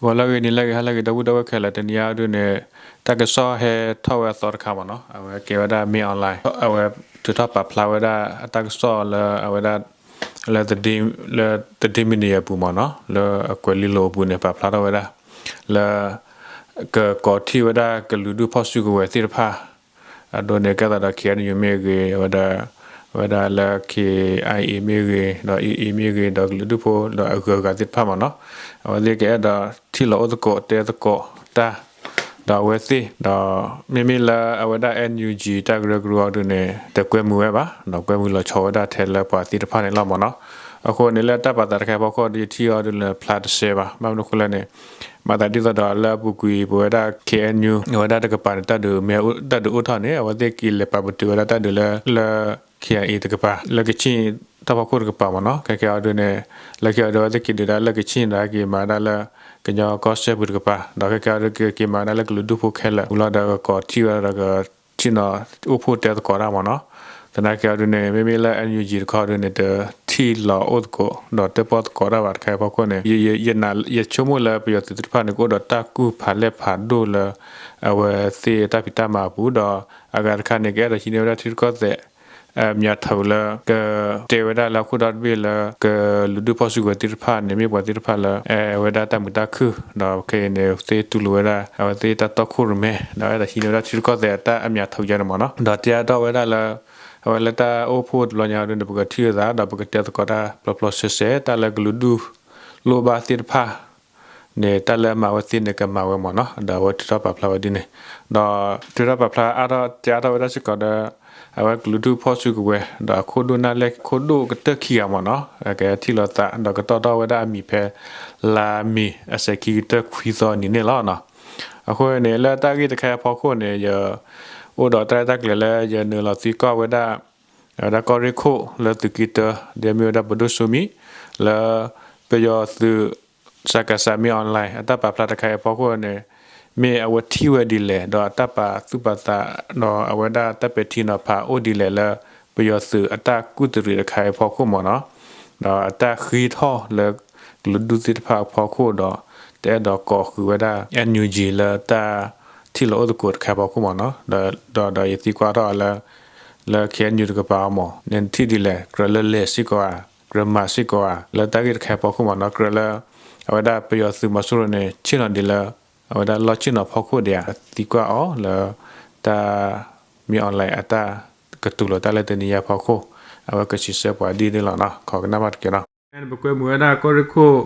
ဂီၤလၢအဂ့ၤ နံၤလၢအဂ့ၤ ဟါလၢအဂ့ၤ ဒီပုၢ်ဒီဝဲၢ်ခဲလၢာ် တနံၤအံၤဒုန့ၣ် တၢ်ကစီၣ်ဟဲထီၣ်ဝဲအသီတခါမ့ၢ်နီၤ, အဝဲကဲဝဲဒၣ် မင်းအောင်လှိုင် အဝဲထုးထီၣ်ပာ်ဖျါဝဲဒၣ်အတၢ်ကစီၣ်လၢအဝဲဒၣ် လၢ လၢ သတင်းမီဒီယာ အပူၤမ့ၢ်နီၤ, လၢအကွဲးလံာ်လိာ်အပူၤန့ၣ် ပာ်ဖျါထီၣ်ဝဲဒၣ် လၢ ကကိးထီၣ်ဝဲဒၣ်ကလုာ်ဒူၣ်ဖီၣ်စုကဝဲၤသ့ၣ်တဖၣ် အဒိန့ၣ် ကဲသးဒီး KNU မ့ၢ်ဂ့ၤ, ဝဲဒၣ် ဝဲဒၣ်လၢ KIA မ့ၢ်ဂ့ၤ, ဒီး AA မ့ၢ်ဂ့ၤ, ဒီးကလုာ်ဒူၣ်ဖိ ဒီးအဂုၤအဂၤသ့ၣ်တဖၣ်မ့ၢ်နီၤ, အဝဲသ့ၣ်ကအဲၣ်ဒိးထံၣ်လိာ်အိၣ်သကိးတဲသကိးတၢ် ဒီးအဝဲသ့ၣ် ဒီးမ့မ့ၢ်လၢအဝဲဒၣ် NUG တၢ်ကရၢကရိအံၤဒုန့ၣ် တကွဲမုာ်ဝဲဘၣ်, ဒီးကွဲမုာ်လီၤဆီဝဲဒၣ်ထဲလၢပှၤသ့ၣ်တဖၣ်န့ၣ်လီၤမ့ၢ်နီၤ. အဃိန့ၣ်လၢတၢ်ပာ်သးတခါအံၤအဖီခိၣ်ဒီး ယထံၣ်အီၤဒုလၢဖျါတစဲးဘၣ်, ဘၣ်မနုၤအဃိလဲၣ်န့ၣ် မၤသးဒ်သိးဒီးလၢအပူၤကွံာ် ပဝဲဒၣ် KNU အဝဲဒၣ်တကပၤန့ၣ် တၢ်ဒုးမ့ၢ် တၢ်ဒုးအိၣ်ထီၣ်န့ၣ် အဝဲသ့ၣ်က့ၤလဲၤပာ်ပတုာ်ဝဲဒၣ်တၢ်ဒုးလၢ လၢ KIA တကပၤ လၢကချ့ၣ်တၢ်ဖီခိၣ်တကပၤမ့ၢ်နီၤ. ခဲကဲအံၤဒုန့ၣ် လၢခံအံၤဒု အဝဲသ့ၣ်က့ၤဒုးဒၣ်လၢကချ့ၣ်ဒီး က့ၤမၤဒၣ်လၢ ကညီကီၢ်စဲၣ်ပူၤတကပၤ, ဒီးခဲကဲအံၤဒု က့ၤမၤဒၣ်လၢကလုာ်ဒူၣ်ဖိခဲလၢာ် ဝံၤလီၤဒီးကကိးထံၣ်ဝဲဒီးက ထံၣ်နီၤအိၣ်ဖှိၣ်တဲသကိးတၢ်မ့ၢ်နီၤ. သနာ်က့အံၤဒုန့ၣ် မ့မ့ၢ်လၢ NUG တခီဒုန့ၣ် တထံၣ်လီၤအိၣ်သကိး ဒီးတဲပီၣ်သကိးတၢ်ဘၣ်တခါအံၤအဖီခိၣ်န့ၣ် ယဆိကမိၣ်လၢပယီၤသုးသ့ၣ်တဖၣ်န့ၣ် ကအိၣ်ဒီးတၢ်ကူၣ်ဖးလဲၢ်ဖးဒိၣ်လၢ အဝဲသ့ၣ်တၢ်ဖံးတၢ်မၤအပူၤဒီး အဂၤတခါန့ၣ် ကအဲၣ်ဒိးဟံးန့ၢ်ဝဲဒၣ်ထံရူၢ်ကီၢ်သဲး အမြတ်ထုတ် လၢ ကတဲဝဲဒၣ်လၢဟီၣ်ခိၣ်ဒီတဘ့ၣ်လၢ ကလုာ်ဒူၣ်ဖီၣ်စုကဝဲၤသ့ၣ်တဖၣ်န့ၣ် မ့ၢ်ပှၤသ့ၣ်တဖၣ်လၢ အဝဲဒၣ်တၢ်မုာ်တၢ်ခုၣ် ဒီးခဲအံၤန့ၣ် သ့ၣ်တူၢ်လိာ်ဝဲဒၣ် အဝဲသ့ၣ်တၢ်တီခိၣ်ရိၣ်မဲ ဒီးအဲၣ်ဒိးဟံးန့ၢ်ဝဲဒၣ်ထံရူၢ်ကီၢ်သဲးအတၢ်အမြတ်ထုတ် ယါန့ၣ်မ့ၢ်နီၤ. ဒီးတဲအါထီၣ်ဝဲဒၣ်လၢ အဝဲလၢတၢ်အိၣ်ဖှိၣ်တဘျီညါဒုန့ၣ် ပကထံၣ်လိာ်သး ဒီးပကတဲသကိးတၢ်ပျီပျီဆှဲဆှဲ တၢ်လၢကလုာ်ဒူၣ်လိၣ်ဘၣ်သ့ၣ်တဖၣ် န့ၣ် တၢ်လၢအမၤဝဲသ့န့ၣ် ကမၤဝဲမ့ၢ်နီၤ. ဒီးအဝဲထုးထီၣ်ပာ်ဖျါဝဲဒ်န့ၣ် ဒီးထုးထီၣ်ပာ်ဖျါအါထီၣ် တဲအါထီၣ်ဝဲဒၣ်စ့ၢ်ကီးဒီး အဝဲကလုာ်ဒူၣ်ဖီၣ်စုကဝဲၤ ဒီးအခိၣ်ဒိၣ်နၢ်လဲၢ်ခိၣ်ဒိၣ်ကတၢၢ်ခံဂၤမ့ၢ်နီၤ ကထံၣ်လိာ်သး ဒီးကတီၢ်ထီၣ်ဝဲဒၣ်အမံၤဖဲ လါမ့ၤအစဲးခံကတၢၢ်ခွံသီနံၤန့ၣ်လီၤ. အဃိန့ၣ် လၢတၢ်ဂ့ၢ်တခါအံၤအဖီခိၣ်န့ၣ် ယ အိၣ်ဒီးတၢ်ရဲၣ်တၢ်ကျဲၤလၢယနုာ်လီၤသံကွၢ်ဝဲဒၣ် အဝဲဒၣ်ကီၢ်ရ့ၣ်ခိၣ်လၢသုးက့တၢ ဒီးမ့ၢ်ဝဲဒၣ်ပဒိၣ်စိမံ လၢ ပယီၤသုး စကစ မင်းအောင်လှိုင် အတၢ်ပာ်ဖျါတခါအံၤအဖီခိၣ်န့ၣ် မ့ၢ်အဝဲထံၣ်ဝဲဒ်လဲၣ် ဒီးအတၢ်ပာ်သူၣ်ပာ်သး ဒီးအဝဲဒၣ်တၢ်ပဲာ်ထံနီၤဖးအိၣ်ဒ်လဲၣ်လၢ ပယီၤသုးအတၢ်ကူၣ်တရံးတခါအံၤအဖီခိၣ်မ့ၢ်နီၤ, ဒီးအတၢ်ဃ့ထီၣ်လၢကလုာ်ဒူၣ်သ့ၣ်တဖၣ်အဖီခိၣ်ဒီး တအဲၣ်ဒိးကိးဃုာ်ဝဲဒၣ် NUG လၢတၢ်ထံၣ်လိာ်အိၣ်သကိးတခါအံၤအဖီခိၣ်မ့ၢ်နီၤ, ဒီး ဒီးယသံကွၢ်ထီၣ်အီၤလၢ လၢ KNU တကပၤအီၤမ့ၢ် နထံၣ်ဒ်လဲၣ် ကြၢးလၢလဲၤစ့ၢ်ကီးဧါ, ကြၢးမၤစ့ၢ်ကီးဧါ လၢတၢ်ဂ့ၢ်တခါအံၤအဖီခိၣ်မ့ၢ်နီၤ, ကြၢးလၢ အဝဲဒၣ်ပယီၤသုးမီၤစိရိၤန့ၣ် ဆ့ၣ်နီၤဒ်လၢ အဝဲဒၣ်လီၢ်ဆ့ၣ်နီၤဖီခိၣ်ဒံးဧါ, သံကွၢ်အီၤလၢ တၢ် မင်းအောင်လှိုင် အတၢ်ကတိၤလိာ်တၢ်လၢတနံၤညါအဖီခိၣ် အဝဲကစံးဆၢပှၤဒ်န့ၣ်လီၤနီၤ, ခိးကနၣ်မးတက့ၢ်နီၤ. ပကွဲမုာ်ဝဲဒၣ်ကီၢ်ရ့ၣ်ခိၣ်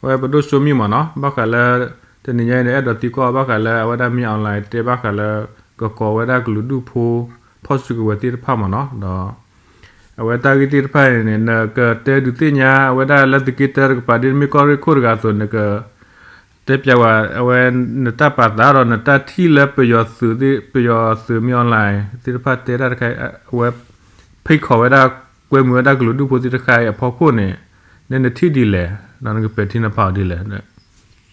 အဝဲပဒိၣ်စိမံမ့ၢ်နီၤ, ဘၣ်ဃးလၢ တနံၤညါအံၤန့ၣ် အဲၣ်ဒိးသံကွၢ်အီၤဘၣ်ဃးလၢ အဝဲဒၣ် မင်းအောင်လှိုင် တဲဘၣ်ဃးလၢ ကကိးဝဲဒၣ်ကလုာ်ဒူၣ်ဖိ ဖီၣ်စုကဝဲၤသ့ၣ်တဖၣ်မ့ၢ်နီၤ, ဒီး အဝဲတၢ်ဂ့ၢ်သ့ၣ်တဖၣ်အံၤန့ၣ် နကတဲဒုးသ့ၣ်ညါ အဝဲဒၣ်လၢသုးက့တၢတကပၤ ဒ်မ့ၢ်ကီၢ်ရ့ၣ်ခိၣ်တဂၤအသိး နက တဲပျးဝဲ အဝဲ နတၢ်ပာ်သးဒီးနတၢ်ထံၣ်လၢပယီၤသုးသ့ၣ် ပယီၤသုး မင်းအောင်လှိုင် သ့ၣ်တဖၣ်တဲတၢ်တခါအံၤ အဝဲ ဖိတ်ခေါ်ဝဲဒၣ် ကွဲမုာ်ဝဲဒၣ်ကလုာ်ဒူၣ်ဖိသ့ၣ်တခါအံၤအဖီခိၣ်န့ၣ် န နထံၣ်ဒ်လဲၣ် ဒီးနကပဲာ်ထံနီၤဖးအီၤဒ်လဲၣ်.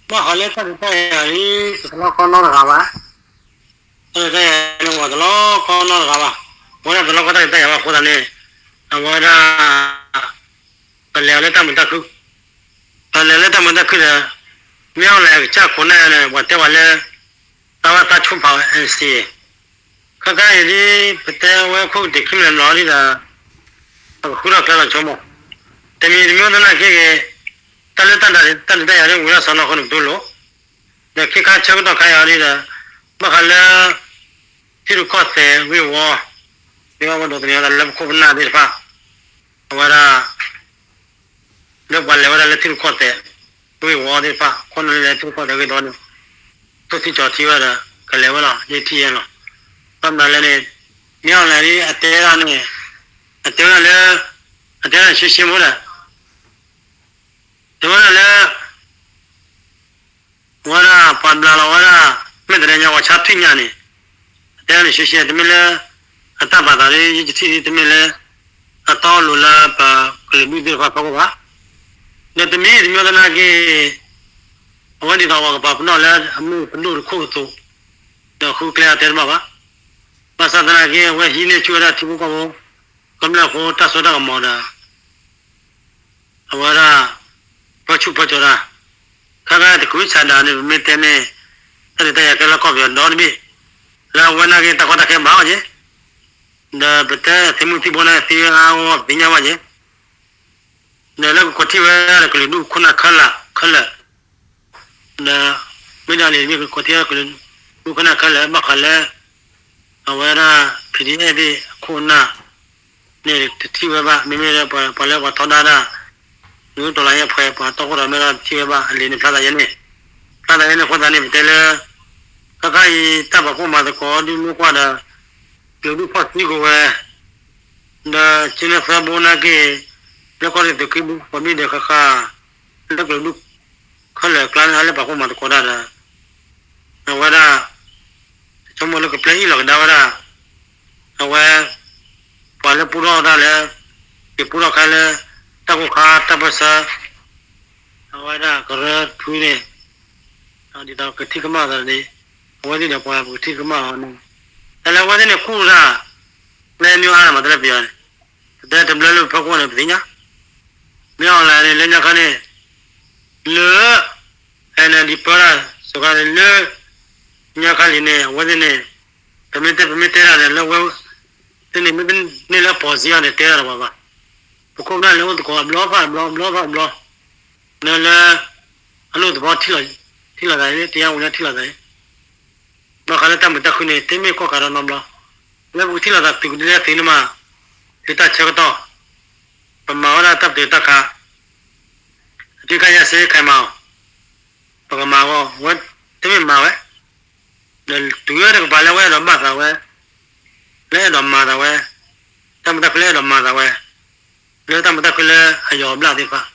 ဘၣ်ဃးလၢတၢ်ဒုးတၢ်ယၤအံၤ တလီၢ်ကီနီတဂၤဘၣ်, တၢ်ဒုးတၢ်ယၤန့ၣ် ဝဲတလီၢ်ကီနီတဂၤဘၣ်, ဝဲဒၣ်တလီၢ်ကီတၢ်ဒုးတၢ်ယၤဘၣ်အဃိသတးန့ၣ် အဝဲဒၣ် ပလဲၤအီၤလၢတၢ်မုာ်တၢ်ခုၣ်, ပလဲၤလၢတၢ်မုာ်တၢ်ခုၣ်ဒီး မ့ၢ်အီၤလဲၣ်ကစၢ်ခိးနၢ်န့ၣ် ပှၤတဲပှၤလၢ တၢ်ဝဲသးဆူၣ်ဖးဝဲ NCA ခဲခါအံၤဒ် ပတဲဝဲခိၣ်ကတံာ်ခံမံၤလီၤဒ်ဒီး ပကဃုထီၣ်ကျဲလီၤဆိကမိၣ်, တမံၤတမံၤသနာ်က့ဂ့ၤ, တၢ်လၢတၢ်ဒုးတၢ်ယၤဒ်ဝံၤလီၤစီၤနီၤအဃိန့ၣ် ပတူၢ်လိာ်, ဒီးခဲခါဆၢကတီၢ်ခါအံၤဒ်ဒီး ဘၣ်ဃးလၢ ထံရူၢ်ကီၢ်သဲးဂ့ၢ်ဝီ, ဒ်ဝဲဒိးသန့ၤဝဲဒၣ်လၢပခိၣ်ပနၢ်သ့ၣ်တဖၣ်, အဝဲဒၣ် လၢပှၤလဲၤဝဲဒၣ်လၢထံရူၢ်ကီၢ်သဲး ဂ့ၢ်ဝီသ့ၣ်တဖၣ် ခိၣ်နၢ်လၢထံရူၢ်ကီၢ်သဲးဂ့ၢ်ဝီန့ၣ် ထိၣ်ထံကၠီၤထံဝဲဒီး ကလဲၤဝဲလီၤ ယထံၣ်ယဲလီၤ. ဘၣ်မနုၤလဲၣ်န့ၣ် မ့ၢ်အီၤလဲၣ်ဒ်အတဲဒၣ်န့ၣ် အတဲဝဲဒၣ်လၢ အတဲဒၣ်န့ၣ်ရှဲရှဲမ့ၢ်ဒီး တဲဝဲဒၣ်လၢ ဝဲဒၣ်ပှၤဘျးလီၤဝဲဒၣ် မ့ၢ်တနံၤညါပှၤဆါထွံၣ်ညါန့ၣ် အတဲဒၣ်န့ၣ်ရှဲရှဲ တမ့ၢ်လၢ အတၢ်ပာ်သးဒ်ယတထံၣ်ဒ်တမ့ၢ်လၢ အတီအလိၤလၢပကလုာ်ဒူၣ်သ့ၣ်တဖၣ်အဖီခိၣ်ဘၣ်. ဒီးတမံၤတမံၤသနာ်က့ အဝဲဒ်သိးပှၤကပာ်ပနီၣ်လၢအမ့ၢ်ပဒိၣ်တခိၣ်အသိး ဒီးဃုကျဲအတဲတဘၣ်ဘၣ်. ဘၣ်ဆၣ်သနာ်က့ အဝဲဟံးန့ၢ်ဆူၣ်ဝဲဒၣ်ထံဖိကီၢ်ဖိ ကမျၢၢ်ဖိတၢ်စိတၢ်ကမီၤဒီး အဝဲဒၣ် ပၢဆူၣ်ပၢစိးတၢ် ခါခါတကွံဆးဒးန့ၣ် ပမ့ၢ်တဲန့ၣ် တၢ်ဒုးတၢ်ယၤကဲလၢကီၢ်ပယီၤဒီတဘ့ၣ်, လၢအဝဲနာ်က့တၢ်ကီတၢ်ခဲဘၣ်အီၤက့ၤ, ဒီးပတဲသ့ၣ်မုၢ်သံၣ်ဘိန့ၣ်သံအါအါဂီၢ်ဂီၢ်ပသ့ၣ်ညါဘၣ်က့ၤ, ဒီးလၢကကိးထံၣ်ဝဲဒၣ်ဒီးကလုာ်ဒူၣ်ခိၣ်နၢ်ခဲလၢာ်ခဲလၢာ် ဒီး မ့ၢ်ဒၣ်လံမ့ၢ်ကကိးထံၣ်ဝဲဒၣ်ကလုာ်ဒူၣ်ခိၣ်နၢ်ခဲလၢာ် ဘၣ်ဃးလၢ အဝဲဒၣ် PDF သ့ၣ်အခိၣ်အနၢ်န့ၣ် တထံၣ်ဝဲဘၣ်, မ့မ့ၢ်လၢပှၤလၢပှၤထီဒါတၢ် နုာ်လီၤယဲၢ်ဖှဲး ပှၤတီခိၣ်ရိၣ်မဲဒီးတထံၣ်ဝဲဘၣ်, အလံာ်န့ၣ်ဖျါသးယဲန့ၣ်, ဖျါသးယဲန့ၣ်အဃိသတးန့ၣ် ပတဲလၢ ခါခါအံၤတၢ်ပာ်ဖှိၣ်မၤသကိးဒ်မ့ၢ်ကွၢ်ဒီး ကလုာ်ဒူၣ်ဖီၣ်စုကဝဲၤ ဒီးကၠ့နၢသၢဘိနာ်က့ လၢကီၢ်ရ့ၣ်သုးက့ ပှၤမ့ၢ်ဒီးဃၣ်ဃၣ် လၢကလုာ်ဒူၣ်ခဲလၢာ်အကျါန့ၣ် ဟဲလၢပာ်ဖှိၣ်မၤသကိးတၢ်ဒီး အဝဲဒၣ် ဆိကမိၣ်လၢကပျဲအ့ၣ်လိာ်ကဒါဝဲဒၣ် အဝဲ ပှၤလၢပူထီၣ်တၢ်လၢ ကပူထီၣ်ခါလၢ တၢ်ကိၢ်ခါတၢ်ပၢၢ်ဆၢ အဝဲဒၣ်ကရၢထွံန့ၣ် ဒ်သိးကထံၣ်ကမၣ်သးန့ၣ် အဝဲသ့ၣ်ဒီးပှၤပကထံၣ်ကမၣ်အီၤန့ၣ် တၢ်လၢအဝဲသ့ၣ်န့ၣ်ကူၣ်တၢ် လၢမ့ၢ်အါမးတၢ်လၢပယီၤန့ၣ် ပတဲတဘျီလၢပဖီခိၣ်န့ၣ် ပသ့ၣ်ညါ မ့ၢ်အီၤလဲၣ်န့ၣ် လၢညါခါန့ၣ် လၢ NLD ပၢတၢ်စှၤခါန့ၣ် လၢ ညါခါလံန့ၣ် အဝဲသ့ၣ်န့ၣ် ပမ့ၢ်တဲ ပမ့ၢ်တဲတၢ်န့ၣ် လၢဝဲသ့ၣ်န့ၣ် မ့ၢ်တန့ၢ်လၢအပိာ်စ့အီၤန့ၣ် တဲတၢ်တဘၣ်ဘၣ်. ပခိၣ်ပနၢ်လၢအိၣ်သကိးအဘျီဖးအဘျီ အဘျီဖးအဘျီ လၢလၢ အလိၣ်သဘီထံၣ်လိာ်သးန့ၣ် တရားဝင်လၢထံၣ်လိာ်သးန့ၣ် ဘၣ်ဃးလၢတၢ်မုာ်တၢ်ခုၣ်န့ၣ် တမ့ၢ်ကီၢ်ကးဒီးနီတဘျီ လၢပကထံၣ်လိာ်သးသုးကဒုလၢသုးန့ၣ်မး သုးတၢ်ဆၢကတီၢ် ပမၤဝဲဒၣ်တၢ်ပတုာ်တၢ်ခး အထံကယၤစ့ခဲမၤအီၤ ပကမၤအီၤဝဲ တမ့ၢ်မၤဝဲ ဒီးတုၤဝဲတကပၤလၢအဝဲအဲၣ်ဒိးဘၣ်သးဝဲ လၢအဲၣ်ဒိးမၤသးဝဲ တၢ်မုာ်တၢ်ခုၣ်လၢအဲၣ်ဒိးမၤသးဝဲ လၢတၢ်မုာ်တၢ်ခုၣ်လၢအယီၤအဘျၣ်သ့ၣ်တဖၣ်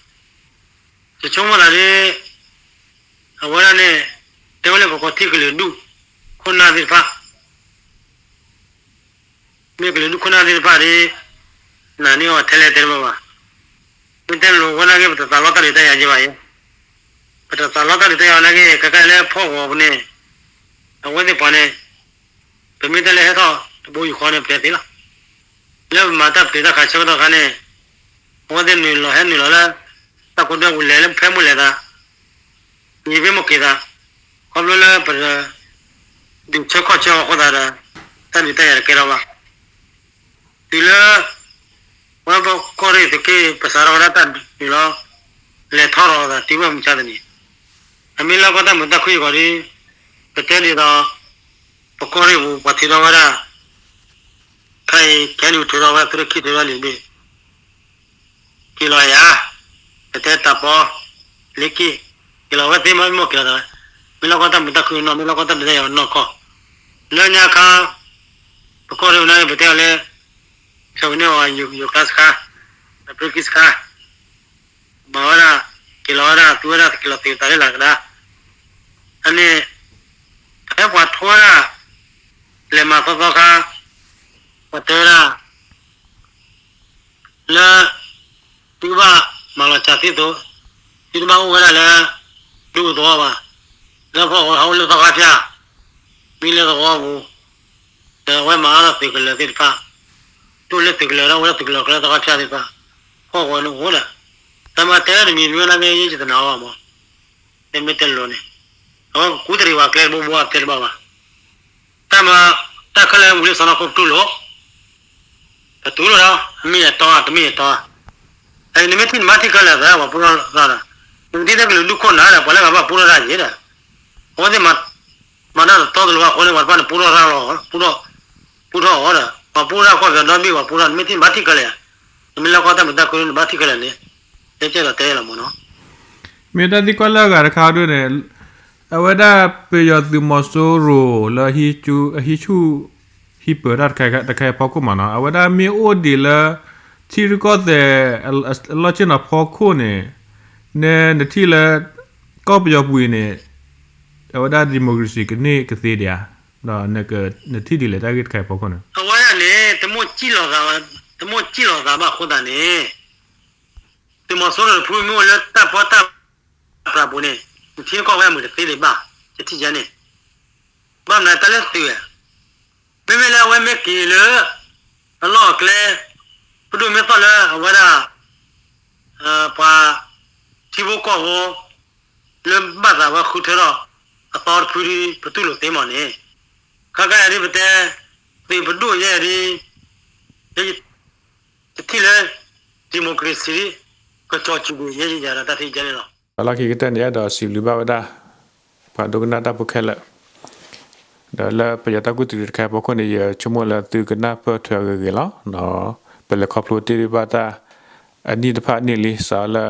ယဆိကမိၣ်သးဒ် အဝဲဒၣ်န့ၣ် တဲဝဲလၢကကိးထံၣ်ကလုာ်ဒူၣ်ခိၣ်နၢ်သ့ၣ်တဖၣ် မ့ၢ်ကလုာ်ဒူၣ်ခိၣ်နၢ်သ့ၣ်တဖၣ်ဒ် နာ်န့ၢ်အီၤထဲလဲၣ်တဲတဘၣ်ဘၣ်. မ့ၢ်တဲလိၤဝဲနာ်က့ ပတသးလီတၢ်ဒုးတၢ်ယၤက့ၤဘၣ်အံၤ, ပတသးလီတၢ်ဒုးတၢ်ယၤနာ်က့ ခဲကနံၣ်လၢဖီၣ်ဂီၤပူၤန့ၣ် အဝဲသ့ၣ်ပှၤန့ၣ် ပမ့ၢ်တဲလၢဟဲထီၣ်တဘိယူၢ်ဃီန့ၣ် ပတဲသ့လီၤ. လၢပမၤတၢ်ပတုာ်တၢ်ခးဆၢကတီၢ်အခါန့ၣ် အဝဲသ့ၣ်နုာ်လီၤဟဲနုာ်လီၤလၢ တၢ်ကိးဒၢပူၤလဲၤလၢဖဲမိၢ်လဲၤသး ယံၤဖဲမိၢ်က့ၤသး ခီဖျိလၢပ ဒုးဆၢခီၣ်ဆၢအီၤအဃိသတးဒီး တၢ်ဒုးတၢ်ယၤတကဲထီၣ်ဘၣ်. တုၤလၢ ပဝဲပကီၢ်ရ့ၣ်သုးက့ ပစးထီၣ်ဝဲဒၣ်တၢ်ဒုးလီၤ လဲၤထီၣ်ထီၣ်အသးတုၤဝဲမုၢ်ဆါတနံၤ အမ့ၢ်လၢကီၢ်တၢ်မုာ်တၢ်ခုၣ်အံၤဂီၤဒီး ပတဲဒ်သိး ပကီၢ်ရ့ၣ်ပူၤ ပှၤထုးထီၣ်ဝဲဒၣ် ခဲအံၤ ခဲနံၣ်ပထုးထီၣ်ဝဲသုးရ့ၣ်ခံထုးထီၣ်လံာ်ဘ့ၣ် က့ၤလီၤယၤ ပတဲတၢ်ပီ လ့က့ၣ် က့ၤလီၤဝဲသ့မ့ၢ်က့ၤလီၤသးဝဲ မ့ၢ်လၢကီၢ်တၢ်မုာ်တၢ်ခုၣ်နီၢ် မ့ၢ်လၢကီၢ်တၢ်ဒုးတၢ်ယၤနီၢ်ကီၢ် လၢညါခါ ပကီၢ်ရ့ၣ်ပူၤန့ၣ် ပတဲအီၤလၢ ဖဲဝဲန့ၣ်အီၤ ယိၤကျါစခါ အပရ့ကံစခါ မၤဝဲဒၣ် က့ၤလီၤဝဲဒၣ် သူဝဲဒၣ် က့ၤလီၤသ့ၣ်သးလၢလာ်ကဒါ အန့ၣ် ဖဲပှၤထီဝဲဒၣ် လဲၤမၤသီသီခါ ပှၤတဲဝဲဒၣ် လၢ သုကဘၣ်မၤလီၤစှၤသံသိး သုတဘၣ်အိၣ်ဝဲဒၣ်လၢ ဒူသဝီဘၣ် လၢဖီၣ်ဝဲဟးအိၣ်လၢသီခါဖၠၣ် မ့ၢ်လၢသဝီပူၤ ဒီးအဝဲမၤအါထီၣ်သုးကလၢၤသ့ၣ်တဖၣ် တအိၣ်လၢသုးကလၢၤကလၢသီခါဖၠၣ်သ့ၣ်တဖၣ် ဖီၣ်ဝဲန့ၣ်အိၣ်ဒီး တၢ်မၤတဲတမံၤမ့ၢ်ဝဲဒၣ်က့ ယတနာ်အီၤဘၣ်မး တဲမ့ၢ်တဲလိၤန့ၣ် အဝဲကကူးတရံးဝဲကျဲတဘိဘိအတဲတဘၣ်ဘၣ် တၢ်မၤ တၢ်ခဲလၢာ်ဝံၤလၢစီၢ်နီၤခိၣ်ပတူၢ်လိာ် ပတူၢ်လိာ်ဒီး မ့ၢ်အတီ တမ့ၢ်အတီ နမ့ၢ်ထံၣ်နဘၣ်ထံၣ်ခဲလၢာ်သး ပှၤပူထီၣ်သးဒီး နမ့ၢ်ထံၣ်ထဲကလုာ်ဒူၣ်ခိၣ်နၢ်ဒီး ပှၤလၢဂၤဘၣ်ပူထီၣ်တၢ်ယဲဒီး အဝဲသ့ၣ် မၤတၢ်တတီတလိၤဘၣ်အဃိန့ၣ် ပှၤတဖၣ်န့ၣ်ပူထီၣ်တၢ်လီၤ ပူထီၣ် ပူထီၣ်အီၤဒီး ပှၤပူထီၣ်တၢ်ကီၢ်ပယီၤဒီဘ့ၣ် ပှၤပူထီၣ် နမ့ၢ်ထံၣ်နဘၣ်ထံၣ်ခဲလၢာ်ဧါ နမ့ၢ်လၢကီၢ်တၢ်မုာ်တၢ်ခုၣ်နဘၣ်ထံၣ်ခဲလၢာ်န့ၣ် တဲကဲဒီးတဲလီၤမးနီၤ မ့ၢ်တၢ်သံကွၢ်လၢအဂၤတခါဒိၣ်န့ၣ် အဝဲဒၣ်ပယီၤသုးမီၤစိရိၤလၢ အဟံးဆူၣ် ဟံးပၢၤတၢ်တခါအံၤအဖီခိၣ်မးနီၤ အဝဲဒၣ်မ့ၢ်အိၣ်ဒံးလၢ ထံရူၢ်ကီၢ်သဲး အလီၢ်ဆ့ၣ်နီၤဖီခိၣ်န့ၣ် န နထံၣ်လၢ ကီၢ်ပယီၤပူၤအံၤန့ၣ် အဝဲဒၣ် democracy ကန့ၢ်ကသ့ဒံးဧါ ဒီးနထံၣ်ဒ်လဲၣ်တၢ်ဂ့ၢ်တခါအံၤဖီခိၣ်န့ၣ် အဝဲဒၣ်န့ၣ် တမ့ၢ်စံၣ်လီၤသးဘၣ် တမ့ၢ်စံၣ်လီၤသးဘၣ်အဃိသတးန့ၣ် သုးမီၤစိရိၤတဖုမ့ၢ်အိၣ်လၢတၢ်ပၢတၢ်ပြးပူၤန့ၣ် နထံကီၢ်ဝဲအမုာ်တသ့ဒံးဘၣ် ယထံၣ်ယဲန့ၣ် ဘၣ်မနုၤတၢ်လၢသုးဧါ မ့မ့ၢ်လၢအဝဲမ့ၢ်က့ၤလၢ အလီၢ်အကျဲ ပဒိၣ်မ့ၢ်သီၣ်လၢအဝဲဒၣ် ပှၤ ထံဖိကီၢ်ဖိ လၢ လၢဘၣ်သးဝဲဃုထၢထီၣ်အသီတဖုဒ် ပတူၢ်လိာ်သ့မးန့ၣ်, ခါခါအံၤဒ်ပတဲ သုးပဒိၣ်ယဲဒ် ယထံၣ်လၢ democracy ကစီၤစုၤဒံးယဲယၤဒီးတၢ်ထံၣ်ယဲန့ၣ်လီၤ. လီၢ်ခံကတၢၢ်န့ၣ် အဲၣ်ဒိးစံးဘျုးဘၣ်ဝဲဒၣ် ပှၤဒိကနၣ်တၢ်ဖိခဲလၢာ် ဒီးလၢပယီၤတၢ်ကူၣ်တရံးတခါအဖီခိၣ်န့ၣ် ယဆိကမိၣ်လၢသုကနၣ်ပၢၢ်ထွဲအဂ့ၤဂ့ၤလီၤ. ပလဲၤခီဖျိတ့ၢ်ဘၣ်တၢ် အနံၣ်တဖၣ်န့ၣ်လံ စးလၢ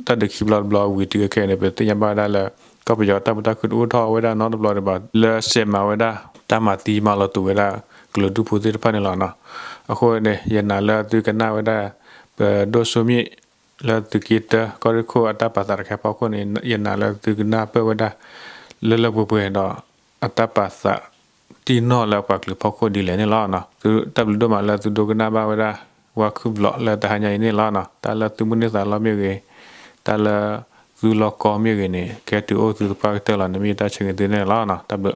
တၢ်ဒုးခံဘျီတဘျီဝံၤတုၤခဲအံၤန့ၣ် ပသ့ၣ်ညါဘၣ်ဝဲဒၣ်လၢ ကီၢ်ပယီၤတၢ်မုာ်တၢ်ခုၣ်တအိၣ်ထီၣ်ဝဲဒၣ်နီတဘျီဒံးဘၣ် လၢစဲးမၤဝဲဒၣ် တၢ်မၤသံမၤလီၤတူာ်ဝဲဒၣ် ကလုာ်ဒူၣ်ဖိသ့ၣ်တဖၣ်န့ၣ်လီၤ. အဃိန့ၣ် ယနာ်လၢသုကနၣ်ဝဲဒၣ် ပဒိၣ်စိမ့ၣ် လၢသုးက့တၢ ကီၢ်ရ့ၣ်ခိၣ်အတၢ်ပာ်သးတခါအဖီခိၣ်န့ၣ် ယနာ်လၢသုကနၢ်ပၢၢ်ဝဲဒၣ် လၢလၢပှဲၤပှဲၤဒီး အတၢ်ပာ်သး တံၢ်နီၢ်လၢပှၤကလုာ်ဖီခိၣ်ဒ်လဲၣ်န့ၣ်လီၤ. သုတၢ်ဘျုးဒိၣ်မးလၢသုဒိကနၣ်ဘၣ်ဝဲဒၣ် ဝါခုၣ်ဘျီးလၢတဟါညါအံၤန့ၣ်လီၤ. တၢ်လၢသုမုၢ်န့ၢ်သးလီမ့ၢ်ဂ့ၤ, တၢ်လၢသုလီၢ်ကီမ့ၢ်ဂ့ၤန့ၣ် ကဲတုၤအိၣ်သုသပှၢ်ကတၢၢ်လီၤန့ၣ် မ့ၢ်တၢ်ဆၢဂ့ၤသုန့ၣ်လီၤ. တၢ်ဘျုး